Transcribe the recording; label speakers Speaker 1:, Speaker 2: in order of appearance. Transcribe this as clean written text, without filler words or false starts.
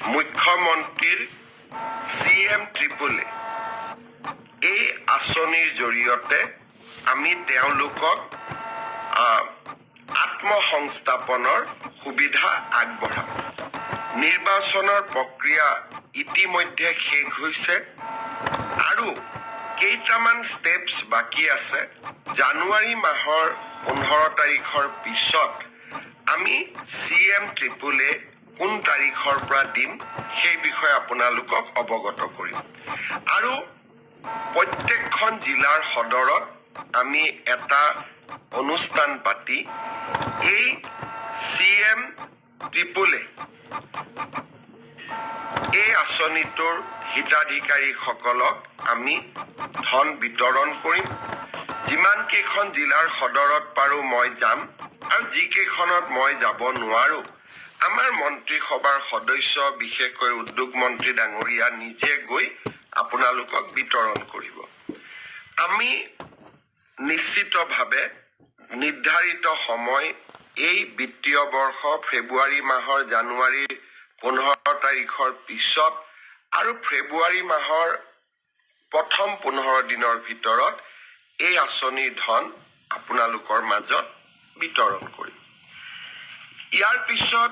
Speaker 1: মুখ্যমন্ত্ৰীৰ C M triple A এই আঁচনিৰ জৰিয়তে আমি তেওঁলোকক আত্মসংস্থাপনৰ সুবিধা আগবঢ়াম। নিৰ্বাচনৰ প্ৰক্ৰিয়া ইতিমধ্যে শেষ হৈছে আৰু কেইটামান ষ্টেপছ বাকী আছে। জানুৱাৰী মাহৰ 15 তাৰিখৰ পিছত আমি চি এম ট্ৰিপল এ কোন তাৰিখৰ পৰা দিম, সেই বিষয়ে আপোনালোকক অৱগত কৰিম। আৰু প্ৰত্যেকখন জিলাৰ সদৰত আমি এটা অনুষ্ঠান পাতি এই চি এম ট্ৰিপল এ এই আঁচনিটোৰ হিতাধিকাৰীসকলক আমি ধন বিতৰণ কৰিম। যিমানকেইখন জিলাৰ সদৰত পাৰোঁ মই যাম আৰু যিকেইখনত মই যাব নোৱাৰোঁ, আমাৰ মন্ত্ৰীসভাৰ সদস্য, বিশেষকৈ উদ্যোগ মন্ত্ৰী ডাঙৰীয়া নিজে গৈ আপোনালোকক বিতৰণ কৰিব। আমি নিশ্চিতভাৱে নিৰ্ধাৰিত সময়, এই বিত্তীয় বৰ্ষ ফেব্ৰুৱাৰী মাহৰ জানুৱাৰীৰ 15 তাৰিখৰ পিছত আৰু ফেব্ৰুৱাৰী মাহৰ প্ৰথম 15 দিনৰ ভিতৰত এই আঁচনিৰ ধন আপোনালোকৰ মাজত বিতৰণ কৰিম। ইয়াৰ পিছত